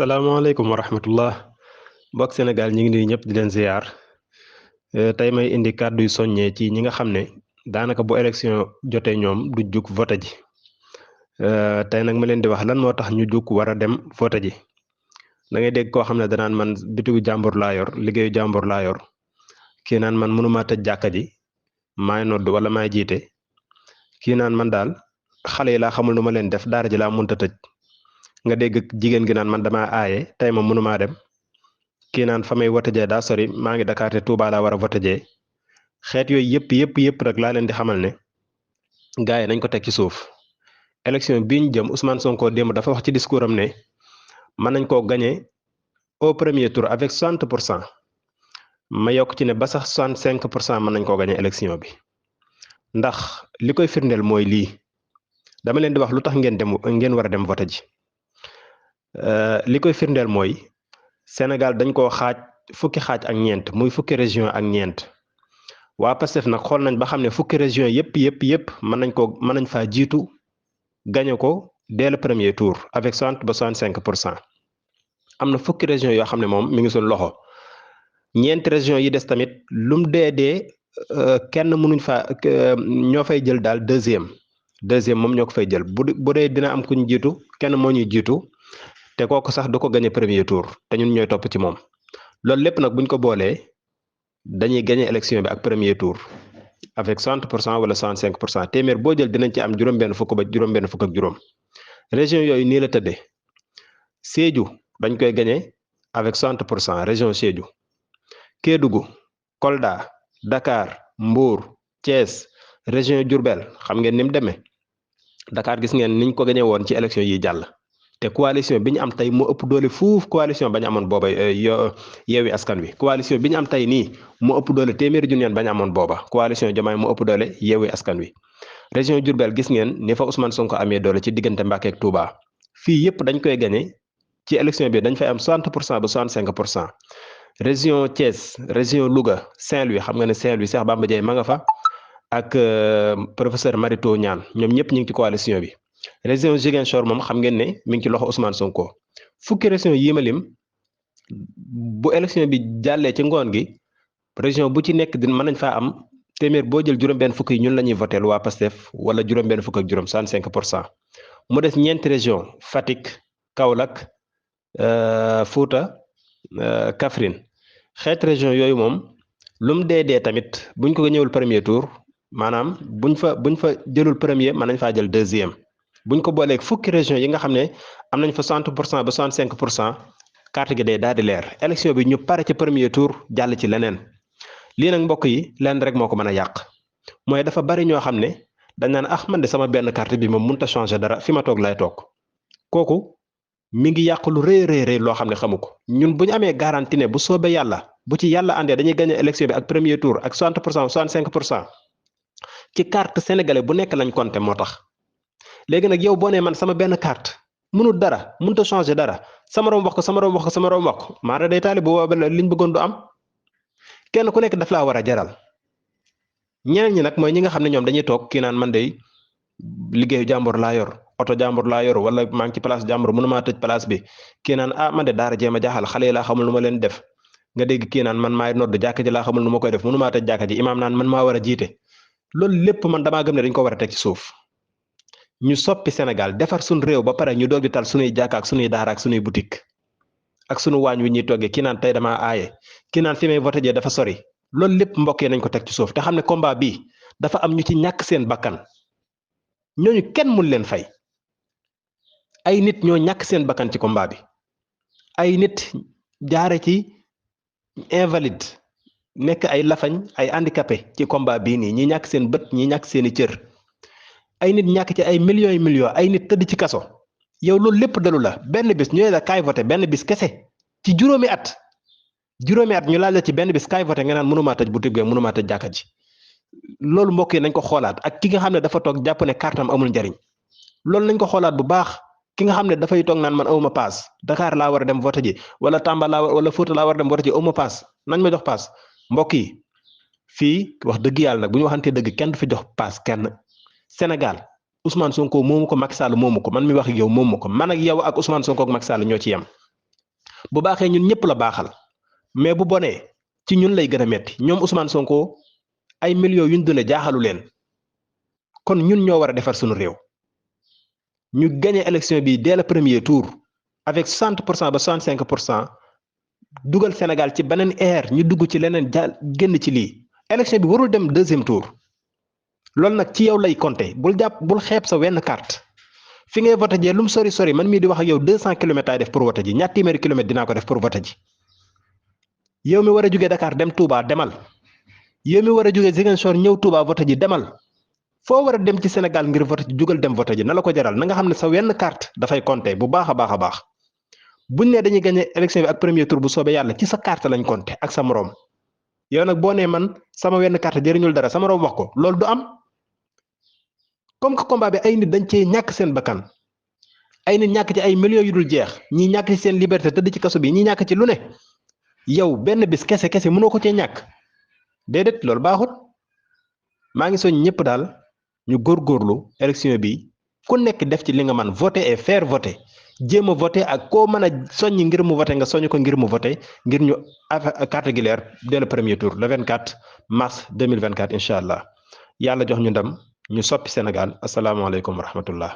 salaamaaleykum wa rahmatullah mbokk Sénégal ñi ngi nuyu ñëpp di leen ziar tey may indi kàddu yu soññee ci ñi nga xam ne daanaka bu élection jotee ñoom du jug vote ji tey nag ma leen di wax lan moo tax ñu jug war a dem vote ji da ngay dégg koo xam ne danaan man bitigu jàmbur laa yor liggéeyu jàmbur laa yor kii naan man mënumaa tëj jàkka ji maay nodd wala maay jiite kii naan man daal xale yi laa xamul nu ma leen def daara ji laa mënta tëj nga dégg jigéen gi naan man damaa aaye tey ma mënumaa dem. kii naan fa may wote jee daa sori maa ngi Dakar te Touba laa war a wote jee xeet yooyu yëpp rek laa leen di xamal ne gars yi nañ ko teg ci suuf élection bii ñu jëm Ousmane Sonko démb dafa wax ci discours am ne mën nañ koo gagné au premier tour avec 60% ma yokk ci ne ba sax 65% mën nañ koo gagné élection bi ndax li koy firndeel mooy lii dama leen di wax lu tax ngeen war a dem vote ji li koy firndeel mooy. Sénégal dañ koo xaaj fukki xaaj ak ñeent muy fukki région ak ñeent waa Pastef nag xool nañ ba xam ne fukki région yëpp mën nañ faa jiitu gañe ko dès le premier tour avec 60 ba 65% am na fukki région yoo xam ne moom mi ngi suñ loxo ñeenti région yi des tamit lum dee kenn mënuñ faa ñoo fay jël daal deuxième moom ñoo ko fay jël bu dee dina am kuñ jiitu kenn moo ñuy jiitu te kooku sax du ko gagné premier tour te ñun ñooy topp ci moom loolu lépp nag buñ ko boolee dañuy gagné élection bi ak premier tour avec 60% wala 65% téeméer boo jël dinañ ci am juróom-benn fukk ba juróom-benn fukk ak juróom région yooyu nii la tëddee Sédhiou dañ koy gagné avec 60% région Sédhiou Kédougou Kolda Dakar Mbour Thiès région Diourbel xam ngeen ni mu demee Dakar gis ngeen niñ ko gagné woon ci élection yi jàll. te coalition bi ñu am tey moo ëpp doole fuuf coalition bañ amoon booba yeewi askan wi coalition bi ñu am tey nii moo ëpp doole téeméeri junni yoon bañ amoon booba coalition Diomaye moo ëpp doole yeewi askan wi région Diourbel gis ngeen ni fa Ousmane Sonko amee doole ci diggante Mbacké ak Touba fii yëpp dañ koy gagné ci élection bi dañ fay am 60% ba 65% région Thiès région Louga Saint-Louis xam nga ne Saint-Louis Cheikh Bamba Dièye ma nga fa ak professeur Marito Niane ñoom ñëpp ñu ngi ci coalition bi. région Ziguinchor moom xam ngeen ne mi ngi ci loxo Ousmane Sonko fukki région yi ma lim bu élection bi jàllee ci ngoon gi région bu ci nekk mën nañ faa am téeméer boo jël juróom-benn fukk yi ñun la ñuy voteel waa Pastef wala juróom-benn fukk ak juróom 65% mu des ñeenti région Fatick Kaolack Fouta Kaffrine xeet région yooyu moom lu mu dee tamit buñ ko ñëwul premier tour maanaam buñ fa jëlul premier mën nañ faa jël deuxième. buñ ko booleeg fukki région yi nga xam ne am nañ fa 60% ba 65% carte gi day daal di leer élection bi ñu pare ci premier tour jàll ci leneen lii nag mbokk yi lenn rek moo ko mën a yàq mooy dafa bari ñoo xam ne dañ naan man de sama benn carte bi moom mënut a changer dara fi ma toog lay toog kooku mi ngi yàq lu rëy loo xam ne xamu ko ñun bu ñu amee garantie ne bu soobee yàlla bu ci yàlla àndee dañuy gagné élection bi ak premier tour ak 60% 65% ci carte sénégalais bu nekk lañ compté moo tax. léegi nag yow boo nee man sama benn carte mënut dara mënut a changer dara sama morom wax ko maara day taali bu boobaa liñ bëggoon du am kenn ku nekk daf laa war a jaral ñeneen ñi nag mooy ñi nga xam ne ñoom dañuy toog kii naan man de liggéeyu jàmbur laa yor oto jàmbur laa yor wala maa ngi ci place jàmbur mënumaa tëj place bi kii naan man de daara jéem a jaaxal xale yi laa xamul nu ma leen def nga dégg kii naan man maay nodd jàkka ji laa xamul nu ma koy def mënumaa tëj jàkka ji imaam naan man maa war a jiite loolu lépp man damaa gëm ne dañ ko war a teg ci suuf. ñu soppi Sénégal defar suñ réew ba pare ñu doog di tal suñuy jàkka ak suñuy daara ak suñuy boutique ak suñu waañ wi ñuy toggee kii naan tey damaa aaye kii naan fi may voté jee dafa sori loolu lépp mbokkee nañ ko teg ci suuf te xam ne combat bii dafa am ñu ci ñàkk seen bakkan ñooñu kenn mun leen fay ay nit ñoo ñàkk seen bakkan ci combat bi ay nit jaare ci invalide nekk ay lafañ ay handicapé ci combat bii nii ñi ñàkk seen bët ñi ñàkk seeni cër ay nit ñàkk ci ay millions ay nit tëdd ci kaso yow loolu lépp dalu la benn bis ñu la kaay voté benn bis kese ci juróomi at ñu laaj la ci benn bis kaay voté nga naan mënumaa tëj boutique bi mënumaa tëj jàkka ji loolu mbokk yi nañ ko xoolaat ak ki nga xam ne dafa toog jàpp ne kartam amul njariñ loolu nañ ko xoolaat bu baax ki nga xam ne dafay toog naan man awma paas Dakar laa war a dem voté ji wala Tamba wala Fouta laa war a dem voté ji awma paas nañ ma jox paas mbokk yi fii wax dëgg yàlla nag bu ñu waxantee dëgg kenn du fi jox paas kenn Sénégal Ousmane Sonko moomu ko Macky Sall moomu ko man mi wax ak yow moomu ko man ak yow ak Ousmane Sonko ak Macky Sall ñoo ci yem bu baaxee ñun ñëpp la baaxal mais bu bonee ci ñun lay gën a metti ñoom Ousmane Sonko ay millions yuñ dundee jaaxalu leen kon ñun ñoo war a defar suñu réew ñu gagné élection bi dès le premier tour avec 60% ba 65% dugal Sénégal ci beneen ère ñu dugg ci leneen génn ci lii élection bi warul dem deuxième tour loolu nag ci yow lay compter bul xeeb sa wenn carte fi ngay voté jee lu mu sori sori man mii di wax ak yow 200 kilomètres laay def pour voté ji ñaar téeméeri kilomètres dinaa ko def pour voté ji yow mi war a jógee Dakar dem Touba demal yow mi war a jógee Ziguinchor ñëw Touba voté ji demal foo war a dem ci Sénégal ngir voté ji jugal dem voté ji na la ko jaral na nga xam ne sa wenn carte dafay compter bu baax a baax a baax buñ ne dañuy gagné élection bi ak premier tour bu soobee yàlla ci sa carte lañ compter ak sa moroom yow nag boo nee man sama wenn carte jëriñul dara sama moroom wax ko loolu du am. comme que combat bi ay nit dañ cee ñàkk seen bakkan ay nit ñàkk ci ay millions yu dul jeex ñii ñàkk ci seen liberté tëdd ci kaso bi ñii ñàkk ci lu ne yow benn bis kese mënoo ko cee ñàkk déedéet loolu baaxut maa ngi soñ ñëpp daal ñu góorgóorlu élection bi ku nekk def ci li nga man voter et faire voter jéem a voter ak koo mën a soññ ngir mu voter nga soññ ko ngir mu voter ngir ñu carte gi leer dès le premier tour le 24 mars 2024 incha allah yàlla jox ñu ndam. ñu soppi Sénégal asalaamaaleykum wa rahmatullah